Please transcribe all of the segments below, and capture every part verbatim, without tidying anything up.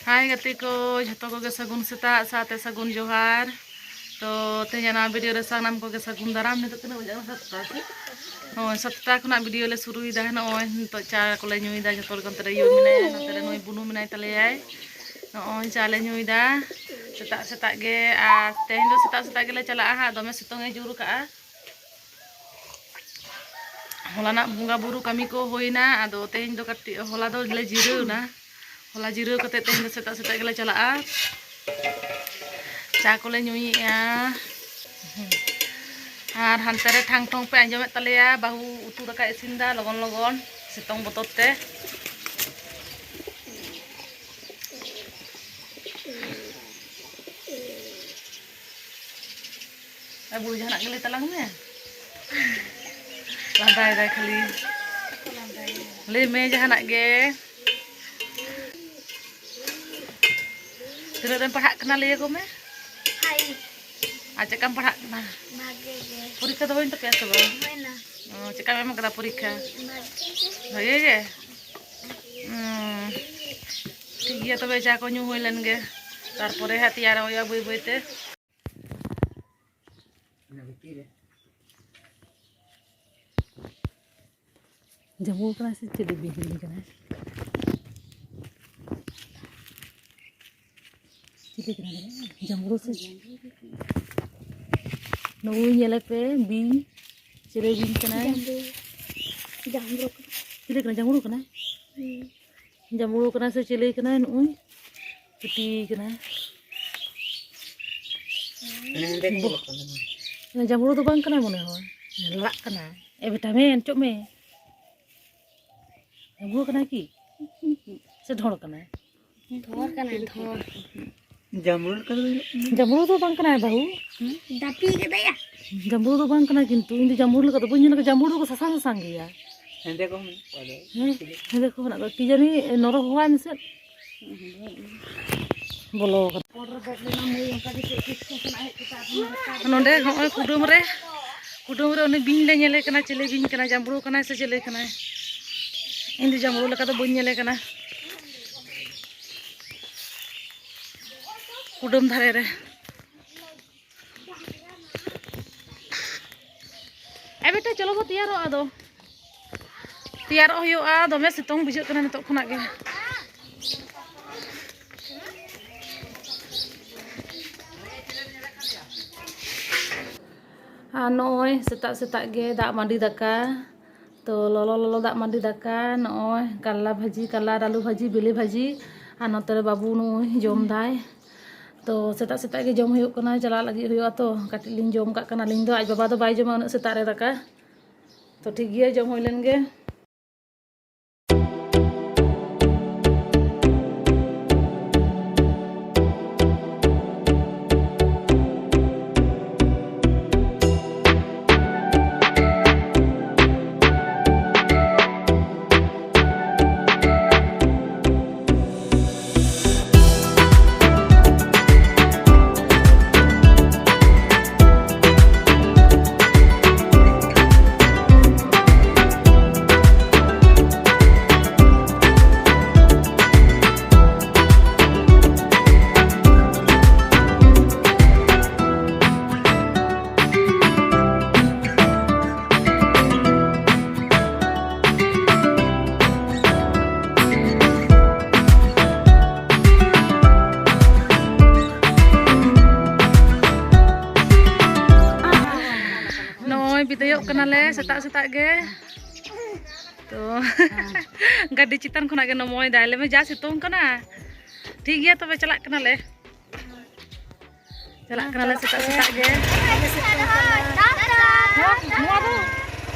ᱦᱟᱭ ᱜᱟᱛᱮ ᱠᱚ, ᱡᱷᱚᱛᱚ ᱠᱚᱜᱮ ᱥᱟᱹᱜᱩᱱ ᱥᱮᱛᱟᱜ ᱥᱟᱶᱛᱮ ᱥᱟᱹᱜᱩᱱ ᱡᱚᱦᱟᱨ᱾ ᱛᱚ ᱛᱮᱦᱮᱧᱟᱜ ᱱᱚᱣᱟ ᱵᱷᱤᱰᱤᱭᱳ ᱨᱮ ᱥᱟᱱᱟᱢ ᱠᱚᱜᱮ ᱥᱟᱹᱜᱩᱱ ᱫᱟᱨᱟᱢ᱾ ᱱᱤᱛᱚᱜ ᱛᱤᱱᱟᱹᱜ ᱵᱟᱡᱟᱜ ᱠᱟᱱᱟ? ᱥᱟᱛᱴᱟ ᱥᱮ? ᱦᱳᱭ, ᱥᱟᱛᱴᱟ ᱠᱷᱚᱱᱟᱜ ᱵᱷᱤᱰᱤᱭᱳ ᱞᱮ ᱥᱩᱨᱩᱭᱮᱫᱟ᱾ ᱱᱚᱜᱼᱚᱭ ᱱᱤᱛᱚᱜ ᱪᱟ ᱠᱚᱞᱮ ᱧᱩᱭᱮᱫᱟ, ᱡᱷᱚᱛᱚ ᱦᱚᱲ ᱱᱚᱛᱮ ᱨᱮ ᱤᱭᱟᱹ ᱢᱮᱱᱟᱭᱟ, ᱱᱚᱛᱮ ᱨᱮ ᱱᱩᱭ ᱵᱩᱱᱩ ᱢᱮᱱᱟᱭ ᱛᱟᱞᱮᱭᱟᱭ᱾ ᱱᱚᱜᱼᱚᱭ ᱪᱟ ᱞᱮ ᱧᱩᱭᱮᱫᱟ ᱥᱮᱛᱟᱜ ᱥᱮᱛᱟᱜ ᱜᱮ᱾ ᱟᱨ ᱛᱮᱦᱮᱧ ᱫᱚ ᱥᱮᱛᱟᱜ ᱥᱮᱛᱟᱜ ᱜᱮᱞᱮ ᱪᱟᱞᱟᱜᱼᱟ ᱦᱟᱸᱜ, ᱫᱚᱢᱮ ᱥᱤᱛᱩᱝ ᱮ ᱡᱳᱨ ᱠᱟᱜᱼᱟ᱾ ᱦᱚᱞᱟᱱᱟᱜ ᱵᱚᱸᱜᱟ ᱵᱩᱨᱩ ᱠᱟᱹᱢᱤ ᱠᱚ ᱦᱩᱭᱱᱟ, ᱟᱫᱚ ᱛᱮᱦᱮᱧ ᱫᱚ ᱠᱟᱹᱴᱤᱡ, ᱦᱚᱞᱟ ᱫᱚᱞᱮ ᱡᱤᱨᱟᱹᱣ ᱮᱱᱟ᱾ ᱦᱚᱞᱟ ᱡᱤᱨᱟᱹᱣ ᱠᱟᱛᱮ ᱛᱮᱦᱮᱧ ᱫᱚ ᱥᱮᱛᱟᱜ ᱥᱮᱛᱟᱜ ᱜᱮᱞᱮ ᱪᱟᱞᱟᱜᱼᱟ᱾ ᱪᱟ ᱠᱚᱞᱮ ᱧᱩᱭᱮᱜᱼᱟ᱾ ᱟᱨ ᱦᱟᱱᱛᱮ ᱨᱮ ᱴᱷᱟᱝ ᱴᱷᱚᱝ ᱯᱮ ᱟᱸᱡᱚᱢᱮᱫ ᱛᱟᱞᱮᱭᱟ, ᱵᱟᱹᱦᱩ ᱩᱛᱩ ᱫᱟᱠᱟᱭ ᱤᱥᱤᱱᱫᱟ ᱞᱚᱜᱚᱱ ᱞᱚᱜᱚᱱ, ᱥᱤᱛᱩᱝ ᱵᱚᱛᱚᱨ ᱛᱮ᱾ ᱮ ᱵᱩᱲᱤ, ᱡᱟᱦᱟᱱᱟᱜ ᱜᱮ ᱞᱟᱹᱭ ᱛᱟᱞᱟᱝ ᱢᱮ᱾ ᱞᱟᱸᱫᱟᱭᱮᱫᱟᱭ ᱠᱷᱟᱹᱞᱤ᱾ ᱞᱟᱹᱭ ᱢᱮ ᱡᱟᱦᱟᱱᱟᱜ ᱜᱮ᱾ ᱛᱤᱱᱟᱹᱜ ᱨᱮᱢ ᱯᱟᱲᱦᱟᱜ ᱠᱟᱱᱟ, ᱞᱟᱹᱭ ᱟᱠᱚ ᱢᱮ᱾ ᱯᱷᱟᱭᱤᱵᱷ᱾ ᱟᱨ ᱪᱮᱫᱠᱟᱢ ᱯᱟᱲᱦᱟᱜ ᱠᱟᱱᱟ? ᱵᱷᱟᱜᱮ ᱜᱮ᱾ ᱯᱚᱨᱤᱠᱠᱷᱟ ᱫᱚ ᱦᱩᱭᱮᱱ ᱛᱟᱯᱮᱭᱟ ᱥᱮ ᱵᱟᱝ? ᱦᱩᱭᱱᱟ᱾ ᱚ, ᱪᱮᱫᱠᱟᱢ ᱮᱢ ᱠᱟᱫᱟ ᱯᱚᱨᱤᱠᱠᱷᱟ? ᱵᱷᱟᱜᱮ ᱜᱮ᱾ ᱵᱷᱟᱜᱮ ᱜᱮ? ᱦᱩᱸ᱾ ᱴᱷᱤᱠ ᱜᱮᱭᱟ, ᱛᱚᱵᱮ ᱪᱟ ᱠᱚ ᱧᱩ ᱦᱩᱭ ᱞᱮᱱ ᱜᱮ, ᱛᱟᱨᱯᱚᱨᱮ ᱦᱟᱸᱜ ᱛᱮᱭᱟᱨᱚᱜ ᱦᱩᱭᱩᱜᱼᱟ ᱵᱟᱹᱭ ᱵᱟᱹᱭ ᱛᱮ᱾ ᱡᱟᱹᱢᱵᱩ ᱠᱟᱱᱟᱭ ᱥᱮ ᱪᱤᱞᱤ ᱵᱤᱧ ᱠᱟᱱᱟᱭ? ᱪᱤᱞᱤ ᱠᱟᱱᱟᱭ? ᱡᱟᱹᱢᱵᱩ ᱥᱮ? ᱱᱩᱭ ᱧᱮᱞᱮ ᱯᱮ, ᱵᱤᱧ᱾ ᱪᱤᱞᱤ ᱵᱤᱧ ᱠᱟᱱᱟᱭ? ᱡᱟᱹᱢᱵᱩ᱾ ᱡᱟᱹᱢᱵᱩ᱾ ᱪᱤᱞᱤ ᱠᱟᱱᱟᱭ? ᱡᱟᱹᱢᱵᱩ ᱠᱟᱱᱟᱭ? ᱦᱩᱸ᱾ ᱡᱟᱢᱵᱽᱲᱩ ᱠᱟᱱᱟᱭ ᱥᱮ ᱪᱤᱞᱤ ᱠᱟᱱᱟᱭ? ᱱᱩᱜᱼᱩᱭ ᱯᱤᱴᱤ ᱠᱟᱱᱟᱭ᱾ ᱦᱮᱸᱫᱮ ᱠᱚ ᱵᱟᱠᱚ ᱢᱮᱱᱟ᱾ ᱡᱟᱢᱵᱽᱲᱩ ᱫᱚ ᱵᱟᱝ ᱠᱟᱱᱟᱭ ᱢᱚᱱᱮ ᱦᱚᱭ, ᱞᱟᱲᱟᱜ ᱠᱟᱱᱟᱭ᱾ ᱮ ᱵᱮᱴᱟ, ᱢᱮ ᱚᱪᱚᱜ ᱢᱮ᱾ ᱡᱟᱢᱵᱽᱲᱩ ᱠᱟᱱᱟᱭ ᱠᱤ ᱥᱮ ᱰᱷᱚᱸᱲ ᱠᱟᱱᱟᱭ? ᱰᱷᱚᱸᱲ ᱠᱟᱱᱟᱭ, ᱰᱷᱚᱸᱲ᱾ ᱡᱟᱢᱵᱽᱲᱩ ᱞᱮᱠᱟ ᱫᱚ ᱧᱮᱞᱚᱜ ᱠᱟᱱᱟ᱾ ᱡᱟᱢᱵᱽᱲᱩ ᱫᱚ ᱵᱟᱝ ᱠᱟᱱᱟᱭ ᱵᱟᱹᱦᱩ᱾ ᱦᱩᱸ? ᱫᱟᱯᱤ ᱠᱟᱫᱟᱭᱟ᱾ ᱡᱟᱢᱵᱽᱲᱩ ᱫᱚ ᱵᱟᱝ ᱠᱟᱱᱟᱭ, ᱠᱤᱱᱛᱩ ᱤᱧ ᱫᱚ ᱡᱟᱢᱵᱽᱲᱩ ᱞᱮᱠᱟ ᱫᱚ ᱵᱟᱹᱧ ᱧᱮᱞ ᱟᱠᱟᱫᱟ᱾ ᱡᱟᱢᱵᱽᱲᱩ ᱫᱚᱠᱚ ᱥᱟᱥᱟᱝ ᱥᱟᱥᱟᱝ ᱜᱮᱭᱟ᱾ ᱦᱮᱸᱫᱮ ᱠᱚ ᱢᱮᱱᱟᱜ ᱠᱚᱣᱟ ᱫᱚ᱾ ᱦᱮᱸ, ᱦᱮᱸᱫᱮ ᱠᱚ ᱢᱮᱱᱟᱜ ᱠᱚᱣᱟ᱾ ᱠᱤ ᱡᱟᱹᱱᱤ ᱱᱚᱨᱚ ᱦᱚᱦᱚᱣᱟᱭ ᱢᱮᱥᱮ᱾ ᱵᱚᱞᱚ ᱟᱠᱟᱱᱟ᱾ ᱱᱚᱰᱮ ᱦᱚᱸᱜᱼᱚᱭ ᱠᱩᱰᱟᱹᱢ ᱨᱮ, ᱠᱩᱰᱟᱹᱢ ᱨᱮ ᱩᱱᱤ ᱵᱤᱧ ᱞᱮ ᱧᱮᱞᱮ ᱠᱟᱱᱟ᱾ ᱪᱤᱞᱤ ᱵᱤᱧ ᱠᱟᱱᱟᱭ? ᱡᱟᱢᱵᱽᱲᱩ ᱠᱟᱱᱟᱭ ᱥᱮ ᱪᱤᱞᱤ ᱠᱟᱱᱟᱭ? ᱤᱧ ᱫᱚ ᱡᱟᱢᱵᱽᱲᱩ ᱞᱮᱠᱟ ᱫᱚ ᱵᱟᱹᱧ ᱧᱮᱞᱮ ᱠᱟᱱᱟ᱾ ᱠᱩᱰᱟᱹᱢ ᱫᱷᱟᱨᱮ ᱨᱮ᱾ ᱮ ᱵᱮᱴᱟ, ᱪᱚᱞᱚ ᱵᱚ ᱛᱮᱭᱟᱨᱚᱜᱼᱟ ᱟᱫᱚ᱾ ᱛᱮᱭᱟᱨᱚᱜ ᱦᱩᱭᱩᱜᱼᱟ, ᱫᱚᱢᱮ ᱥᱤᱛᱩᱝ ᱵᱩᱡᱷᱟᱹᱜ ᱠᱟᱱᱟ ᱱᱤᱛᱚᱜ ᱠᱷᱚᱱᱟᱜ ᱜᱮ᱾ ᱟᱨ ᱱᱚᱜᱼᱚᱭ ᱥᱮᱛᱟᱜ ᱥᱮᱛᱟᱜ ᱜᱮ ᱫᱟᱜ ᱢᱟᱹᱰᱤ ᱫᱟᱠᱟ, ᱛᱚ ᱞᱚᱞᱚ ᱞᱚᱞᱚ ᱫᱟᱜ ᱢᱟᱹᱰᱤ ᱫᱟᱠᱟ, ᱱᱚᱜᱼᱚᱭ ᱠᱟᱞᱞᱟ ᱵᱷᱟᱹᱡᱤ, ᱠᱟᱞᱞᱟ ᱟᱨ ᱟᱹᱞᱩ ᱵᱷᱟᱹᱡᱤ, ᱵᱤᱞᱤ ᱵᱷᱟᱹᱡᱤ, ᱟᱨ ᱱᱚᱛᱮ ᱨᱮ ᱵᱟᱹᱵᱩ ᱱᱩᱭ ᱡᱚᱢ ᱫᱟᱭ᱾ ᱛᱚ ᱥᱮᱛᱟᱜ ᱥᱮᱛᱟᱜ ᱜᱮ ᱡᱚᱢ ᱦᱩᱭᱩᱜ ᱠᱟᱱᱟ, ᱪᱟᱞᱟᱜ ᱞᱟᱹᱜᱤᱫ ᱦᱩᱭᱩᱜᱼᱟ᱾ ᱛᱚ ᱠᱟᱹᱴᱤᱡ ᱞᱤᱧ ᱡᱚᱢ ᱠᱟᱜ ᱠᱟᱱᱟ ᱟᱹᱞᱤᱧ ᱫᱚ, ᱟᱡ ᱵᱟᱵᱟ ᱫᱚ ᱵᱟᱭ ᱡᱚᱢᱟ ᱩᱱᱟᱹᱜ ᱥᱮᱛᱟᱜ ᱨᱮ ᱫᱟᱠᱟ᱾ ᱛᱚ ᱴᱷᱤᱠ ᱜᱮᱭᱟ, ᱡᱚᱢ ᱦᱩᱭ ᱞᱮᱱ ᱜᱮ᱾ ᱱᱚᱜᱼᱚᱭ ᱵᱤᱫᱟᱹᱭᱚᱜ ᱠᱟᱱᱟᱞᱮ ᱥᱮᱛᱟᱜ ᱥᱮᱛᱟᱜ ᱜᱮ᱾ ᱛᱚ ᱜᱟᱹᱰᱤ ᱪᱮᱛᱟᱱ ᱠᱷᱚᱱᱟᱜ ᱜᱮ ᱱᱚᱢᱚᱭ ᱫᱟᱭ, ᱞᱟᱹᱭ ᱢᱮ ᱡᱟ ᱥᱤᱛᱩᱝ ᱠᱟᱱᱟ᱾ ᱴᱷᱤᱠ ᱜᱮᱭᱟ, ᱛᱚᱵᱮ ᱪᱟᱞᱟᱜ ᱠᱟᱱᱟᱞᱮ᱾ ᱪᱟᱞᱟᱜ ᱠᱟᱱᱟᱞᱮ ᱥᱮᱛᱟᱜ ᱥᱮᱛᱟᱜ ᱜᱮ᱾ ᱦᱮᱸ, ᱱᱚᱣᱟ ᱫᱚ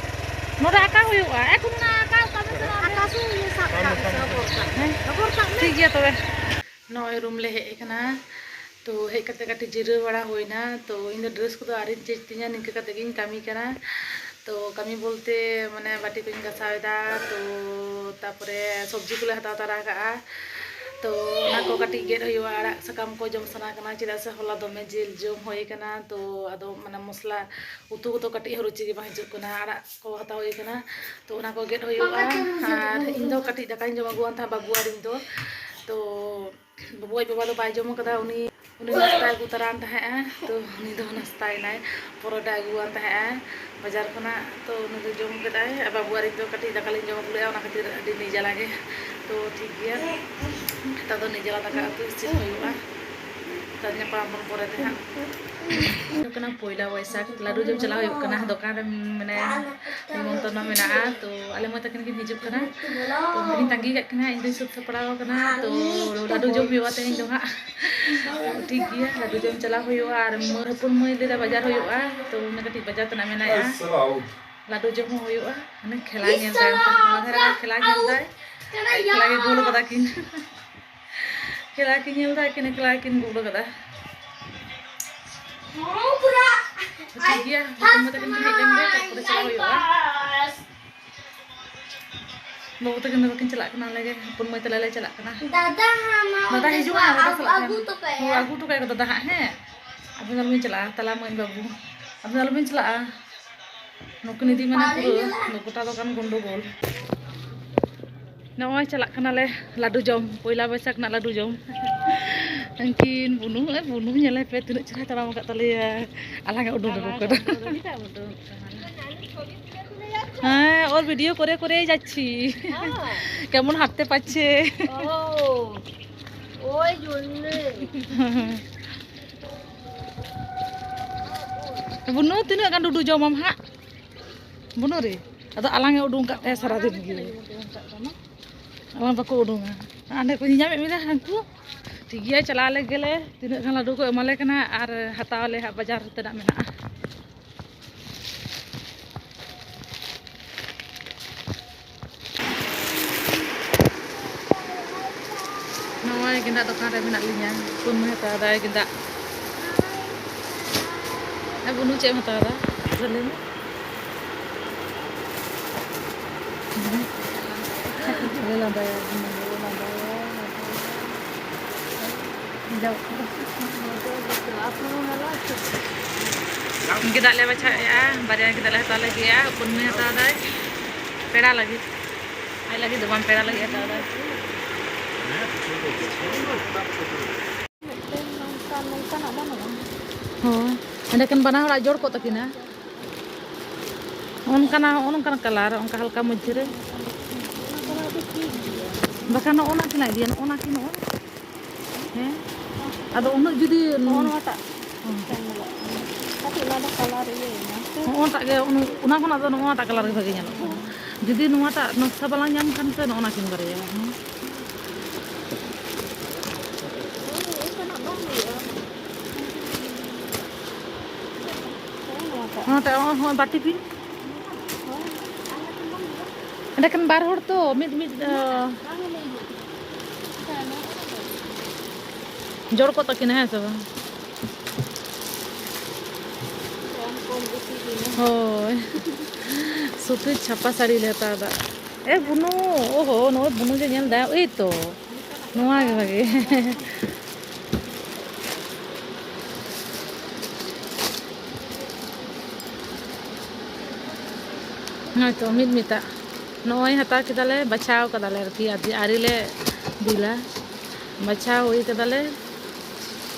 ᱱᱚᱰᱮ ᱟᱸᱠᱟᱣ ᱦᱩᱭᱩᱜᱼᱟ᱾ ᱮ, ᱠᱚ ᱢᱮᱱᱟ ᱟᱸᱠᱟᱣ ᱠᱟᱜ ᱢᱮ ᱥᱮ ᱱᱚᱣᱟ ᱫᱚ? ᱟᱸᱠᱟᱣ ᱥᱩᱫᱷᱩ ᱤᱭᱟᱹ ᱥᱟᱵ ᱠᱟᱜ ᱢᱮ ᱥᱮ, ᱦᱚᱵᱚᱨ ᱠᱟᱜ ᱢᱮ᱾ ᱦᱮᱸ? ᱦᱚᱵᱚᱨ ᱠᱟᱜ ᱢᱮ᱾ ᱴᱷᱤᱠ ᱜᱮᱭᱟ ᱛᱚᱵᱮ᱾ ᱱᱚᱜᱼᱚᱭ ᱨᱩᱢ ᱞᱮ ᱦᱮᱡ ᱟᱠᱟᱱᱟ᱾ ᱛᱚ ᱦᱮᱡ ᱠᱟᱛᱮ ᱠᱟᱹᱴᱤᱡ ᱡᱤᱨᱟᱹᱣ ᱵᱟᱲᱟ ᱦᱩᱭᱱᱟ᱾ ᱛᱚ ᱤᱧ ᱫᱚ dress ᱠᱚᱫᱚ ᱟᱹᱣᱨᱤᱧ change ᱛᱤᱧᱟᱹ, ᱱᱤᱝᱠᱟᱹ ᱠᱟᱛᱮ ᱜᱤᱧ ᱠᱟᱹᱢᱤ ᱠᱟᱱᱟ᱾ ᱛᱚ ᱠᱟᱹᱢᱤ ᱵᱚᱞᱛᱮ ᱢᱟᱱᱮ ᱵᱟᱹᱴᱤ ᱠᱚᱧ ᱜᱟᱥᱟᱣ ᱮᱫᱟ, ᱛᱚ ᱛᱟᱯᱚᱨᱮ ᱥᱚᱵᱽᱡᱤ ᱠᱚᱞᱮ ᱦᱟᱛᱟᱣ ᱛᱟᱨᱟ ᱠᱟᱜᱼᱟ᱾ ᱛᱚ ᱚᱱᱟ ᱠᱚ ᱠᱟᱹᱴᱤᱡ ᱜᱮᱫ ᱦᱩᱭᱩᱜᱼᱟ, ᱟᱲᱟᱜ ᱥᱟᱠᱟᱢ ᱠᱚ ᱡᱚᱢ ᱥᱟᱱᱟ ᱠᱟᱱᱟ, ᱪᱮᱫᱟᱜ ᱥᱮ ᱦᱚᱞᱟ ᱫᱚᱢᱮ ᱡᱤᱞ ᱡᱚᱢ ᱦᱩᱭ ᱠᱟᱱᱟ᱾ ᱛᱚ ᱟᱫᱚ ᱢᱟᱱᱮ ᱢᱚᱥᱞᱟ ᱩᱛᱩ ᱠᱚᱫᱚ ᱠᱟᱹᱴᱤᱡ ᱦᱚᱸ ᱨᱩᱪᱤ ᱜᱮ ᱵᱟᱝ ᱦᱤᱡᱩᱜ ᱠᱟᱱᱟ᱾ ᱟᱲᱟᱜ ᱠᱚ ᱦᱟᱛᱟᱣ ᱦᱩᱭ ᱠᱟᱱᱟ, ᱛᱚ ᱚᱱᱟ ᱠᱚ ᱜᱮᱫ ᱦᱩᱭᱩᱜᱼᱟ᱾ ᱟᱨ ᱤᱧ ᱫᱚ ᱠᱟᱹᱴᱤᱡ ᱫᱟᱠᱟᱧ ᱡᱚᱢ ᱟᱹᱜᱩᱣᱟᱱ ᱛᱟᱦᱮᱸᱫ ᱵᱟᱹᱵᱩ ᱟᱨ ᱤᱧ ᱫᱚ, ᱛᱚ ᱵᱟᱹᱵᱩ ᱟᱡ ᱵᱟᱵᱟ ᱫᱚ ᱵᱟᱭ ᱡᱚᱢ ᱠᱟᱫᱟ, ᱩᱱᱤ ᱩᱱᱤ ᱱᱟᱥᱛᱟ ᱟᱹᱜᱩ ᱛᱟᱨᱟᱱ ᱛᱟᱦᱮᱸᱜᱼᱟ, ᱛᱚ ᱩᱱᱤ ᱫᱚ ᱱᱟᱥᱛᱟᱭᱮᱱᱟᱭ, ᱯᱚᱨᱚᱴᱟ ᱟᱹᱜᱩᱣᱟᱱ ᱛᱟᱦᱮᱸᱜᱼᱟ ᱵᱟᱡᱟᱨ ᱠᱷᱚᱱᱟᱜ, ᱛᱚ ᱩᱱᱤ ᱫᱚ ᱡᱚᱢ ᱠᱮᱫᱟᱭ᱾ ᱟᱨ ᱵᱟᱹᱵᱩ ᱟᱨ ᱤᱧ ᱫᱚ ᱠᱟᱹᱴᱤᱡ ᱫᱟᱠᱟ ᱞᱤᱧ ᱡᱚᱢ ᱟᱹᱜᱩ ᱞᱮᱜᱼᱟ, ᱚᱱᱟ ᱠᱷᱟᱹᱛᱤᱨ ᱟᱹᱰᱤ ᱱᱤᱡᱟᱞᱟ ᱜᱮ᱾ ᱛᱚ ᱴᱷᱤᱠ ᱜᱮᱭᱟ, ᱱᱮᱛᱟᱨ ᱫᱚ ᱱᱤᱡᱟᱞᱟ ᱫᱟᱠᱟ ᱩᱛᱩ ᱤᱥᱤᱱ ᱦᱩᱭᱩᱜᱼᱟ᱾ ᱛᱚ ᱧᱟᱯᱟᱢ ᱟᱵᱚᱱ ᱯᱚᱨᱮ ᱛᱮ ᱦᱟᱸᱜ᱾ ᱦᱩᱭᱩᱜ ᱠᱟᱱᱟ ᱯᱚᱭᱞᱟ ᱵᱳᱭᱥᱟᱠᱷ, ᱞᱟᱹᱰᱩ ᱡᱚᱢ ᱪᱟᱞᱟᱣ ᱦᱩᱭᱩᱜ ᱠᱟᱱᱟ ᱫᱚᱠᱟᱱ ᱨᱮ, ᱢᱟᱱᱮ ᱱᱤᱢᱚᱱᱛᱨᱚᱱ ᱢᱮᱱᱟᱜᱼᱟ, ᱛᱚ ᱟᱞᱮ ᱢᱟᱹᱭ ᱛᱟᱹᱠᱤᱱ ᱠᱤᱱ ᱦᱤᱡᱩᱜ ᱠᱟᱱᱟ, ᱛᱚ ᱩᱱᱠᱤᱱ ᱛᱟᱺᱜᱤ ᱠᱟᱜ ᱠᱤᱱᱟ, ᱤᱧ ᱫᱚᱧ ᱥᱟᱹᱛ ᱥᱟᱯᱲᱟᱣ ᱟᱠᱟᱱᱟ, ᱛᱚ ᱞᱟᱹᱰᱩ ᱡᱚᱢ ᱦᱩᱭᱩᱜᱼᱟ ᱛᱮᱦᱮᱧ ᱫᱚ ᱦᱟᱸᱜ᱾ ᱴᱷᱤᱠ ᱜᱮᱭᱟ, ᱞᱟᱹᱰᱩ ᱡᱚᱢ ᱪᱟᱞᱟᱣ ᱦᱩᱭᱩᱜᱼᱟ᱾ ᱟᱨ ᱢᱟᱹᱭ, ᱦᱚᱯᱚᱱ ᱢᱟᱹᱭ ᱞᱟᱹᱭᱫᱟ ᱵᱟᱡᱟᱨ ᱦᱩᱭᱩᱜᱼᱟ, ᱛᱚ ᱩᱱᱤ ᱠᱟᱹᱴᱤᱡ ᱵᱟᱡᱟᱨ ᱛᱮᱱᱟᱜ ᱢᱮᱱᱟᱭᱟ᱾ ᱞᱟᱹᱰᱩ ᱡᱚᱢ ᱦᱚᱸ ᱦᱩᱭᱩᱜᱼᱟ, ᱢᱟᱱᱮ ᱠᱷᱮᱞᱟ ᱧᱮᱞ ᱫᱟᱭ, ᱚᱱᱛᱮ ᱢᱟᱫᱷᱮᱨ ᱨᱮ ᱠᱷᱮᱞᱟ ᱧᱮᱞ ᱫᱟᱭ, ᱟᱨ ᱮᱠᱞᱟ ᱜᱮ ᱜᱳᱞ ᱠᱟᱫᱟ ᱠᱤᱱ᱾ ᱠᱷᱮᱞᱟ ᱠᱤᱱ ᱧᱮᱞ ᱫᱟ, ᱟᱹᱠᱤᱱ ᱮᱠᱞᱟ ᱜᱮᱠᱤᱱ ᱜᱳᱞ ᱠᱟᱫᱟ᱾ ᱴᱷᱤᱠ ᱜᱮᱭᱟ, ᱦᱚᱯᱚᱱ ᱢᱟᱹᱭ ᱛᱟᱹᱠᱤᱱ ᱠᱤᱱ ᱦᱮᱡ ᱞᱮᱱ ᱜᱮ, ᱛᱟᱨᱯᱚᱨᱮ ᱪᱟᱞᱟᱣ ᱦᱩᱭᱩᱜᱼᱟ᱾ ᱵᱟᱹᱵᱩ ᱛᱟᱹᱠᱤᱱ ᱫᱚ ᱵᱟᱹᱠᱤᱱ ᱪᱟᱞᱟᱜ ᱠᱟᱱᱟ, ᱟᱞᱮ ᱜᱮ ᱦᱚᱯᱚᱱ ᱢᱟᱹᱭ ᱛᱟᱞᱮ ᱞᱮ ᱪᱟᱞᱟᱜ ᱠᱟᱱᱟ᱾ ᱫᱟᱫᱟ, ᱦᱟᱢᱟ ᱫᱟᱫᱟ ᱦᱤᱡᱩᱜ ᱠᱟᱱᱟ, ᱫᱟᱫᱟ ᱟᱹᱜᱩ ᱥᱟᱞᱟᱜ ᱟᱹᱜᱩ ᱠᱷᱟᱱ᱾ ᱦᱚᱴᱚ ᱠᱟᱭᱟ᱾ ᱦᱳᱭ, ᱟᱹᱜᱩ ᱦᱚᱴᱚ ᱠᱟᱭᱟ ᱠᱚ ᱫᱟᱫᱟ ᱦᱟᱸᱜ, ᱦᱮᱸ᱾ ᱟᱹᱵᱤᱱ ᱫᱚ ᱟᱞᱚᱵᱤᱱ ᱪᱟᱞᱟᱜᱼᱟ, ᱛᱟᱞᱟ ᱢᱟᱹᱭ ᱵᱟᱹᱵᱩ, ᱟᱹᱵᱤᱱ ᱫᱚ ᱟᱞᱚᱵᱤᱱ ᱪᱟᱞᱟᱜᱼᱟ᱾ ᱱᱩᱠᱤᱱ ᱤᱫᱤ ᱢᱟᱱᱮ ᱯᱩᱨᱟᱹ ᱜᱚᱴᱟ ᱫᱚᱠᱟᱱ ᱜᱚᱱᱰᱳᱜᱳᱞ᱾ ᱱᱚᱜᱼᱚᱭ ᱪᱟᱞᱟᱜ ᱠᱟᱱᱟᱞᱮ ᱞᱟᱹᱰᱩ ᱡᱚᱢ, ᱯᱚᱭᱞᱟ ᱵᱳᱭᱥᱟᱠᱷ ᱨᱮᱱᱟᱜ ᱞᱟᱹᱰᱩ ᱡᱚᱢ᱾ ᱩᱱᱠᱤᱱ ᱵᱩᱱᱩ, ᱮ, ᱵᱩᱱᱩ ᱧᱮᱞᱮ ᱯᱮ, ᱛᱤᱱᱟᱹᱜ ᱪᱮᱦᱨᱟ ᱛᱟᱲᱟᱢ ᱟᱠᱟᱫ ᱛᱟᱞᱮᱭᱟ᱾ ᱟᱞᱟᱝ ᱮ ᱩᱰᱩᱝ ᱟᱹᱜᱩ ᱠᱟᱫᱟ᱾ ᱦᱮᱸ, ᱳর ভিডিও করে করে যাচ্ছি। হ্যাঁ। কেমন হাঁটতে পারছে? ও, ওই জন্যে। ᱵᱩᱱᱩ, ᱛᱤᱱᱟᱹᱜ ᱜᱟᱱ ᱰᱩᱰᱩ ᱡᱚᱢᱟᱢ ᱦᱟᱸᱜ? ᱵᱩᱱᱩ ᱨᱮ, ᱟᱫᱚ ᱟᱞᱟᱝ ᱮ ᱩᱰᱩᱝ ᱠᱟᱜ ᱛᱟᱭᱟ ᱥᱟᱨᱟᱫᱤᱱ ᱜᱮ᱾ ᱟᱞᱟᱝ ᱵᱟᱠᱚ ᱩᱰᱩᱝᱟ᱾ ᱦᱟᱸᱰᱮ ᱠᱚ ᱧᱮᱧᱟᱢᱮᱫ ᱢᱮᱭᱟ ᱦᱟᱹᱱᱠᱩ᱾ ᱴᱷᱤᱠ ᱜᱮᱭᱟ, ᱪᱟᱞᱟᱣ ᱞᱮᱜᱮ ᱞᱮ᱾ ᱛᱤᱱᱟᱹᱜ ᱜᱟᱱ ᱞᱟᱹᱰᱩ ᱠᱚ ᱮᱢᱟᱞᱮ ᱠᱟᱱᱟ ᱟᱨ ᱦᱟᱛᱟᱣ ᱟᱞᱮ ᱦᱟᱸᱜ ᱵᱟᱡᱟᱨ ᱛᱮᱱᱟᱜ ᱢᱮᱱᱟᱜᱼᱟ᱾ ᱱᱚᱜᱼᱚᱭ ᱜᱮᱸᱫᱟᱜ ᱫᱚᱠᱟᱱ ᱨᱮ ᱢᱮᱱᱟᱜ ᱞᱤᱧᱟ᱾ ᱦᱚᱯᱚᱱ ᱢᱟᱹᱭ ᱦᱟᱛᱟᱣ ᱫᱟᱭ ᱜᱮᱸᱫᱟᱜ᱾ ᱟᱨ ᱵᱩᱱᱩ ᱪᱮᱫ ᱮᱢ ᱦᱟᱛᱟᱣ ᱫᱟ? ᱟᱫᱚ ᱞᱟᱹᱭ ᱢᱮ᱾ ᱟᱞᱮ ᱞᱟᱸᱫᱟᱭᱟ, ᱵᱩᱱᱩ ᱞᱟᱸᱫᱟᱭᱟ, ᱞᱟᱸᱫᱟᱭᱟ᱾ ᱜᱮᱸᱫᱟᱜ ᱞᱮ ᱵᱟᱪᱷᱟᱣᱮᱜᱼᱟ, ᱵᱟᱨᱭᱟ ᱜᱮᱸᱫᱟᱜ ᱞᱮ ᱦᱟᱛᱟᱣ ᱞᱟᱹᱜᱤᱫᱼᱟ᱾ ᱦᱚᱯᱚᱱ ᱢᱟᱹᱭ ᱦᱟᱛᱟᱣ ᱫᱟᱭ ᱯᱮᱲᱟ ᱞᱟᱹᱜᱤᱫ, ᱟᱡ ᱞᱟᱹᱜᱤᱫ ᱫᱚ ᱵᱟᱝ, ᱯᱮᱲᱟ ᱞᱟᱹᱜᱤᱫ ᱦᱟᱛᱟᱣ ᱫᱟᱭ᱾ ᱢᱤᱫᱴᱮᱱ ᱱᱚᱝᱠᱟ ᱮᱸᱰᱮᱠᱷᱟᱱ ᱵᱟᱱᱟ ᱦᱚᱲᱟᱜ ᱡᱚᱲ ᱠᱚᱜ ᱛᱟᱹᱠᱤᱱᱟ᱾ ᱚᱱᱠᱟᱱᱟᱜ, ᱱᱚᱜᱼᱚ ᱱᱚᱝᱠᱟᱱᱟᱜ ᱠᱟᱞᱟᱨ, ᱚᱱᱠᱟ ᱦᱟᱞᱠᱟ ᱢᱚᱫᱽᱫᱷᱮ ᱨᱮ᱾ ᱵᱟᱠᱷᱟᱱ ᱱᱚᱜᱼᱚ ᱱᱟ ᱠᱤᱱ ᱤᱫᱤᱭᱟ, ᱱᱚᱜᱼᱚ ᱱᱟ ᱠᱤᱱ, ᱱᱚᱜᱼᱚ᱾ ᱦᱮᱸ? ᱟᱫᱚ ᱩᱱᱟᱹᱜ ᱡᱩᱫᱤ ᱱᱚᱜᱼᱚ ᱱᱚᱣᱟᱴᱟᱜ ᱦᱚᱸ᱾ ᱪᱮᱫ ᱧᱮᱞᱚᱜ ᱠᱟᱱᱟ? ᱠᱟᱹᱴᱤᱡ ᱚᱱᱟ ᱫᱚ ᱠᱟᱞᱟᱨ ᱤᱭᱟᱹᱭᱮᱱᱟ ᱥᱮ? ᱱᱚᱜᱼᱚᱴᱟᱜ ᱜᱮ, ᱚᱱᱟ ᱠᱷᱚᱱᱟᱜ ᱫᱚ ᱱᱚᱜᱼᱚ ᱱᱟᱴᱟᱜ ᱠᱟᱞᱟᱨ ᱜᱮ ᱵᱷᱟᱜᱮ ᱧᱮᱞᱚᱜ ᱠᱟᱱᱟ᱾ ᱡᱩᱫᱤ ᱱᱚᱣᱟᱴᱟᱜ ᱱᱚᱠᱥᱟ ᱵᱟᱞᱟᱝ ᱧᱟᱢ ᱠᱷᱟᱱ ᱥᱮ, ᱱᱚᱜᱼᱚ ᱱᱟ ᱠᱤᱱ ᱵᱟᱨᱭᱟ᱾ ᱦᱮᱸ᱾ ᱦᱳᱭ, ᱚᱱᱠᱟᱱᱟᱜ ᱵᱟᱝ ᱦᱩᱭᱩᱜᱼᱟ᱾ ᱦᱳᱭ, ᱱᱚᱣᱟᱴᱟᱜ᱾ ᱱᱚᱣᱟᱴᱟᱜ, ᱦᱚᱸ, ᱦᱚᱸ, ᱵᱟᱹᱴᱤ ᱯᱤᱱ᱾ ᱦᱳᱭ, ᱟᱨ ᱢᱤᱫᱴᱮᱱ ᱵᱟᱝ ᱦᱩᱭᱩᱜᱼᱟ? ᱮᱸᱰᱮᱠᱷᱟᱱ ᱵᱟᱨ ᱦᱚᱲ ᱛᱚ, ᱢᱤᱫ, ᱢᱤᱫ, ᱟᱸ, ᱵᱟᱝ ᱦᱩᱭᱩᱜᱼᱟ᱾ ᱡᱚᱲ ᱠᱚᱜ ᱛᱟᱹᱠᱤᱱᱟ, ᱦᱮᱸ ᱥᱮ ᱵᱟᱝ? ᱠᱚᱢ ᱠᱚᱢ ᱵᱮᱥᱤ ᱜᱮ᱾ ᱦᱳᱭ᱾ ᱥᱩᱛᱤ ᱪᱷᱟᱯᱟ ᱥᱟᱹᱲᱤ ᱞᱮ ᱦᱟᱛᱟᱣ ᱮᱫᱟ᱾ ᱮ ᱵᱩᱱᱩ, ᱳᱦᱳ, ᱱᱚᱜᱼᱚᱭ ᱵᱩᱱᱩ ᱡᱮ ᱧᱮᱞ ᱫᱟ, ᱮᱭ ᱛᱚ, ᱱᱚᱣᱟ ᱜᱮ ᱵᱷᱟᱜᱮ᱾ ᱦᱳᱭᱛᱚ, ᱢᱤᱫ ᱢᱤᱫᱴᱟᱜ ᱱᱚᱜᱼᱚᱭ ᱦᱟᱛᱟᱣ ᱠᱮᱫᱟᱞᱮ, ᱵᱟᱪᱷᱟᱣ ᱠᱟᱫᱟᱞᱮ ᱟᱨᱠᱤ, ᱟᱹᱰᱤ ᱟᱹᱣᱨᱤ ᱞᱮ ᱫᱩᱞᱟ᱾ ᱵᱟᱪᱷᱟᱣ ᱦᱩᱭ ᱠᱟᱫᱟᱞᱮ,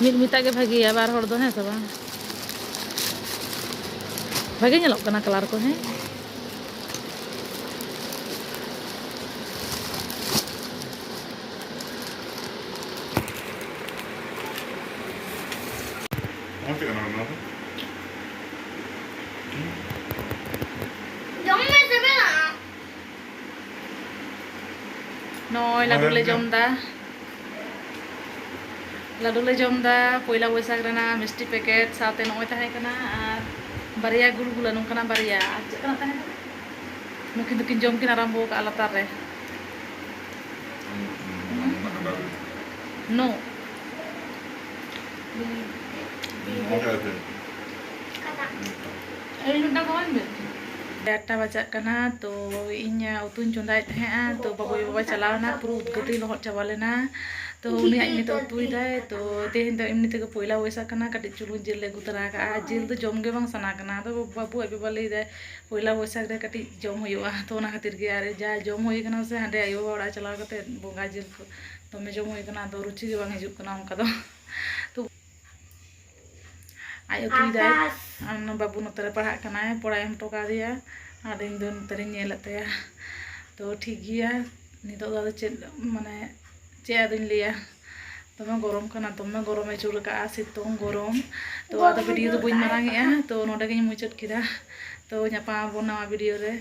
ᱢᱤᱫ ᱢᱤᱫᱴᱟᱜ ᱜᱮ ᱵᱷᱟᱜᱮᱭᱟ, ᱵᱟᱨ ᱦᱚᱲ ᱫᱚ, ᱦᱮᱸ ᱥᱮ ᱵᱟᱝ? ᱵᱷᱟᱜᱮ ᱧᱮᱞᱚᱜ ᱠᱟᱱᱟ ᱠᱟᱞᱟᱨ ᱠᱚ, ᱦᱮᱸ᱾ ᱚᱱᱟ ᱪᱮᱫ ᱠᱟᱱᱟ ᱱᱚᱣᱟ ᱫᱚ? ᱡᱚᱢ ᱢᱮ, ᱥᱤᱵᱤᱞᱟ᱾ ᱱᱚᱜᱼᱚᱭ ᱞᱟᱹᱰᱩ ᱞᱮ ᱡᱚᱢ ᱫᱟ᱾ ᱞᱟᱹᱰᱩ ᱞᱮ ᱡᱚᱢ ᱫᱟ, ᱯᱚᱭᱞᱟ ᱵᱳᱭᱥᱟᱠᱷ ᱨᱮᱱᱟᱜ ᱢᱤᱥᱴᱤ ᱯᱮᱠᱮᱴ, ᱥᱟᱶᱛᱮ ᱱᱚᱜᱼᱚᱭ ᱛᱟᱦᱮᱸ ᱠᱟᱱᱟ ᱟᱨ ᱵᱟᱨᱭᱟ ᱜᱩᱞᱜᱩᱞᱟ ᱱᱚᱝᱠᱟᱱᱟᱜ ᱵᱟᱨᱭᱟ᱾ ᱟᱨ ᱪᱮᱫ ᱠᱟᱱᱟᱜ ᱛᱟᱦᱮᱸ ᱠᱟᱱᱟ? ᱱᱩᱠᱤᱱ ᱫᱚᱠᱤᱱ ᱡᱚᱢ ᱠᱤᱱ ᱟᱨᱟᱢᱵᱚ ᱟᱠᱟᱫᱼᱟ ᱞᱟᱛᱟᱨ ᱨᱮ᱾ ᱱᱚ᱾ ᱟᱴ ᱴᱟ ᱵᱟᱡᱟᱜ ᱠᱟᱱᱟ, ᱛᱚ ᱤᱧ ᱩᱛᱩᱧ ᱪᱚᱸᱫᱟᱭᱮᱫ ᱛᱟᱦᱮᱸᱜᱼᱟ, ᱛᱚ ᱵᱟᱵᱩ ᱟᱭᱳ ᱵᱟᱵᱟ ᱪᱟᱞᱟᱣ ᱮᱱᱟ, ᱯᱩᱨᱟᱹ ᱩᱫᱽᱜᱟᱹᱨ ᱛᱮᱧ ᱞᱚᱦᱚᱫ ᱪᱟᱵᱟ ᱞᱮᱱᱟ᱾ ᱛᱚ ᱩᱱᱤ ᱟᱡ ᱱᱤᱛᱚᱜ ᱩᱛᱩᱭᱮᱫᱟᱭ᱾ ᱛᱚ ᱛᱮᱦᱮᱧ ᱫᱚ ᱮᱢᱱᱤ ᱛᱮᱜᱮ ᱯᱚᱭᱞᱟ ᱵᱳᱭᱥᱟᱠᱷ ᱠᱟᱱᱟ, ᱠᱟᱹᱴᱤᱡ ᱪᱩᱞᱩᱝ ᱡᱤᱞ ᱞᱮ ᱟᱹᱜᱩ ᱛᱚᱨᱟ ᱠᱟᱜᱼᱟ᱾ ᱡᱤᱞ ᱫᱚ ᱡᱚᱢ ᱜᱮ ᱵᱟᱝ ᱥᱟᱱᱟ ᱠᱟᱱᱟ, ᱟᱫᱚ ᱵᱟᱵᱩ ᱟᱡ ᱵᱟᱵᱟ ᱞᱟᱹᱭᱫᱟᱭ ᱯᱚᱭᱞᱟ ᱵᱳᱭᱥᱟᱠᱷ ᱨᱮ ᱠᱟᱹᱴᱤᱡ ᱡᱚᱢ ᱦᱩᱭᱩᱜᱼᱟ, ᱛᱚ ᱚᱱᱟ ᱠᱷᱟᱹᱛᱤᱨ ᱜᱮ᱾ ᱟᱨ ᱡᱟ ᱡᱚᱢ ᱦᱩᱭ ᱠᱟᱱᱟ ᱥᱮ, ᱦᱟᱸᱰᱮ ᱟᱭᱳ ᱵᱟᱵᱟ ᱚᱲᱟᱜ ᱪᱟᱞᱟᱣ ᱠᱟᱛᱮ ᱵᱚᱸᱜᱟ ᱡᱤᱞ ᱠᱚ ᱫᱚᱢᱮ ᱡᱚᱢ ᱦᱩᱭ ᱠᱟᱱᱟ, ᱟᱫᱚ ᱨᱩᱪᱤ ᱜᱮ ᱵᱟᱝ ᱦᱤᱡᱩᱜ ᱠᱟᱱᱟ ᱚᱱᱠᱟ ᱫᱚ᱾ ᱛᱚ ᱟᱡ ᱩᱛᱩᱭᱮᱫᱟᱭ᱾ ᱟᱨ ᱵᱟᱹᱵᱩ ᱱᱚᱛᱮ ᱨᱮ ᱯᱟᱲᱦᱟᱜ ᱠᱟᱱᱟᱭ, ᱯᱚᱲᱟᱭ ᱮᱢ ᱦᱚᱴᱚ ᱠᱟᱫᱮᱭᱟ, ᱟᱨ ᱤᱧ ᱫᱚ ᱱᱚᱛᱮ ᱨᱤᱧ ᱧᱮᱞᱮᱫ ᱛᱟᱭᱟ᱾ ᱛᱚ ᱴᱷᱤᱠ ᱜᱮᱭᱟ, ᱱᱤᱛᱚᱜ ᱫᱚ ᱟᱫᱚ ᱪᱮᱫ, ᱢᱟᱱᱮ, ᱪᱮᱫ ᱟᱫᱚᱧ ᱞᱟᱹᱭᱟ, ᱫᱚᱢᱮ ᱜᱚᱨᱚᱢ ᱠᱟᱱᱟ, ᱫᱚᱢᱮ ᱜᱚᱨᱚᱢᱮ ᱡᱳᱨ ᱟᱠᱟᱫᱼᱟ, ᱥᱤᱛᱩᱝ ᱜᱚᱨᱚᱢ᱾ ᱛᱚ ᱟᱫᱚ ᱵᱷᱤᱰᱤᱭᱳ ᱫᱚ ᱵᱟᱹᱧ ᱢᱟᱨᱟᱝ ᱮᱫᱼᱟ, ᱛᱚ ᱱᱚᱰᱮ ᱜᱤᱧ ᱢᱩᱪᱟᱹᱫ ᱠᱮᱫᱟ᱾ ᱛᱚ ᱧᱟᱯᱟᱢ ᱟᱵᱚᱱ ᱱᱟᱣᱟ ᱵᱷᱤᱰᱤᱭᱳ ᱨᱮ᱾